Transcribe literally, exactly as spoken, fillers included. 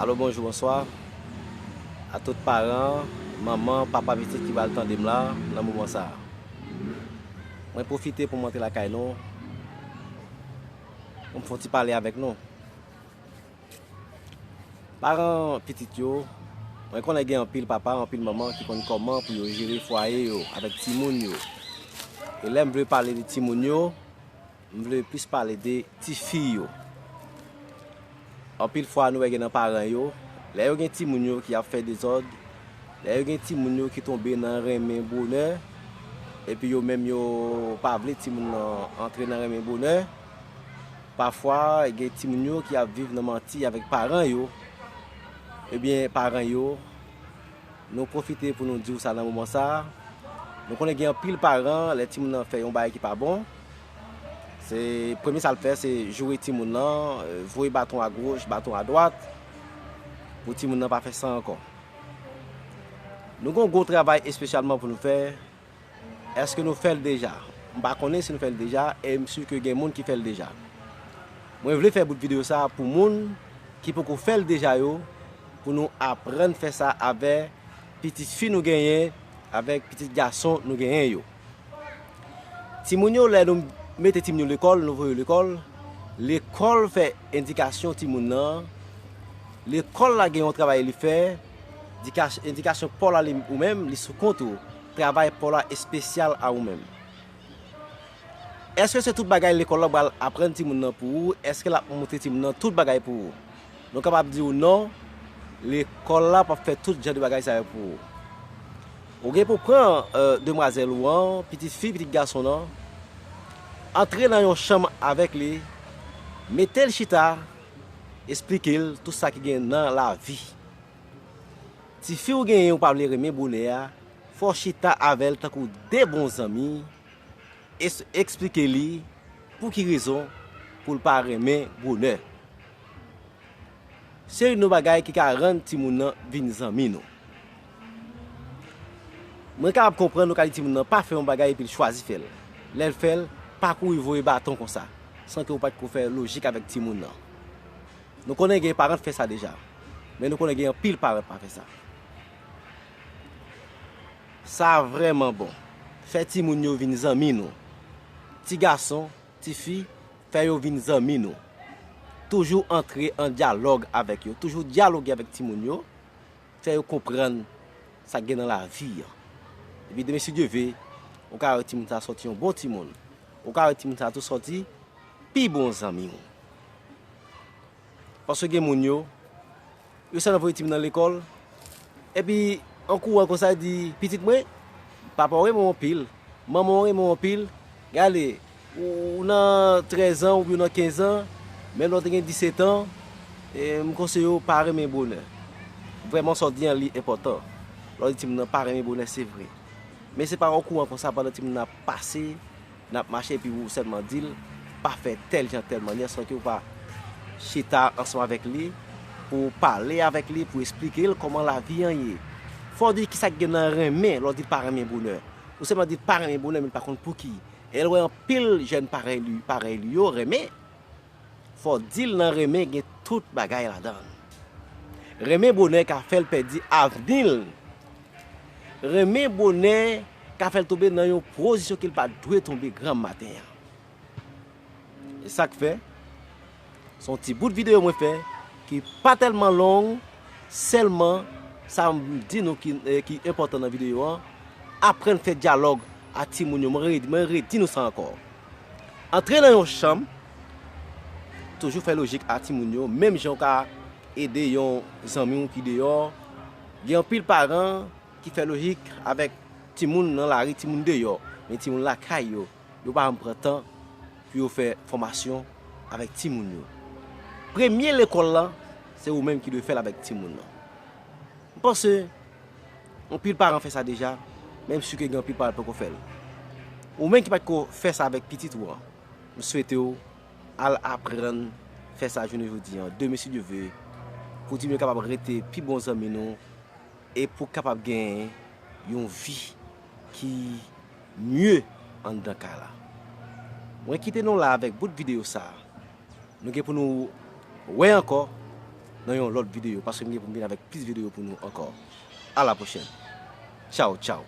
Alo, bonjou, bonswa a tout paran, manman, papa pitit ki pral tande m la nan moman sa a. Mwen pwofite pou m antre lakay nou, pou m fè yon ti pale avèk nou. Paran pitit yo, mwen konnen gen anpil papa, anpil manman ki konn kòman pou yo jere fwaye yo avèk timoun yo. E lè m vle pale de timoun yo, m vle plis pale de tifi yo. Anpil fwa nou wè gen nan paran yo, lè yo gen timoun yo ki ap fè dezòd, lè yo gen timoun yo ki tonbe nan renmen bonè, epi yo menm yo pa vle timoun nan antre nan renmen bonè, pafwa gen timoun yo ki ap viv nan manti avèk paran yo, ebyen paran yo, nou pwofite pou nou di w sa nan moman sa a. Nou konnen gen anpil paran, lè timoun nan fè yon bagay ki pa bon, se premye sa l fè, se joure timoun nan, voye baton agoch, baton adwat, pou timoun nan pa fè sa ankò. Nou gen yon gwo travay espesyalman pou nou fè. Èske nou fè l deja? M pa konnen si nou fè l deja, e m si ke gen moun ki fè l deja. Mwen vle fè bout videyo sa a pou moun ki poko fè l deja yo, pou nou aprann fè sa avè pitit fi nou genyen, avèk pitit gason nou genyen yo. Timoun yo, lè nou mete timoun yo lekòl, nou voye yo lekòl, lekòl fè endikasyon timoun nan, lekòl la gen yon travay li fè, endikasyon pa w la ou menm, li sou kont ou, travay pa w la espesyal a ou menm. Èske se tout bagay lekòl la pral aprann timoun nan pou ou? Èske l ap montre timoun nan tout bagay pou ou? Nou kapab di w non, lekòl la p ap fè tout jan de bagay sa yo pou ou. Ou gen pou pran demwazèl ou an, pitit fi, pitit gason nan, antre nan yon chanm avèk li, mete l chita, esplike l tout sa ki gen nan lavi. Tifi ou genyen ou pa vle renmen bonè a, fò w chita avè l tankou de bon zanmi, e eksplike li pou ki rezon pou l pa renmen bonè. Se youn nan bagay ki ka rann timoun nan vin zanmi nou. Mwen kapab konprann nou ka di timoun nan pa fè yon bagay epi l chwazi fè l. Lè l fè l, pa kouri voye baton konsa, san ke w pa t ko fè lojik avèk timoun nan. Nou konnen gen paran k fè sa deja, men nou konnen gen anpil paran k pa fè sa. Sa vrèman bon. Fè timoun yo vin zanmi nou. Ti gason, ti fi, fè yo vin zanmi nou. Toujou antre an dyalòg avèk yo. Toujou dyaloge avèk timoun yo. Fè yo konprann sa k gen nan lavi an. Epi demen, si Dye ve, ou ka wè timoun sa sòti yon bon timoun. Ou ka wè timoun sa tou sòti pi bon zanmi w. Paske gen moun yo, yo sèlman voye timoun nan lekòl, epi an kouran konsa, yo di, "Pitit mwen, papa w renmen w anpil, manman w renmen w anpil. Gade, ou, ou nan trèz an oubyen w nan kenz an, menm lè w te gen disèt an, e, m konseye w pa renmen bonè." Vrèman, sa w di an, li enpòtan. Lè w di timoun nan pa renmen bonè, se vre. Men se pa an kouran konsa, pandan timoun nan ap pase, n ap mache, epi ou sèlman di l, "Pa fè tèl jan, tèl mannyè," san ke w pa chita ansanm avèk li pou w pale avèk li, pou w esplike l kòman lavi an ye. Fò w di l kisa k gen nan renmen, lè w di l pa renmen bonè. Ou sèlman di l pa renmen bonè, men l pa konn pouki. E l wè anpil jèn parèy li, parèy li yo renmen. Fò w di l nan renmen gen tout bagay ladan l. Renmen bonè ka fè l pèdi avni l. Renmen bonè ka fè l tonbe nan yon pozisyon ke l pa t dwe tonbe granm maten an. E sa k fè, se yon ti bout videyo mwen fè ki pa tèlman long, sèlman sa m di nou ki, eh, ki enpòtan nan videyo an, aprann fè dyalòg ak timoun yo. Mwen redi, mwen redi nou sa ankò. Antre nan yon chanm, toujou fè lojik ak timoun yo, menm jan w ka ede yon zanmi w ki deyò. Gen anpil paran ki fè lojik avèk timoun nan lari, timoun deyò, men timoun lakay yo, yo pa janm pran tan pou yo fè fòmasyon avèk timoun yo. Premye lekòl la, se ou menm ki dwe fè l avèk timoun nan. M panse anpil paran fè sa deja, men m si ke gen anpil paran ki poko fè l. Ou menm ki pa t ko fè sa avèk pitit ou an, m swete w al aprann fè sa jounen jodi an. Demen, si Dye ve, pou timoun yo kapab rete pi bon zanmi nou, e pou kapab genyen yon vi ki mye anndan kay la. Mwen kite nou la avèk bout videyo sa a. Nou gen pou nou wè ankò. nan yon lòt videyo, paske m gen pou m vin avèk plis videyo pou nou ankò. A la pwochèn. Tchaw, tchaw.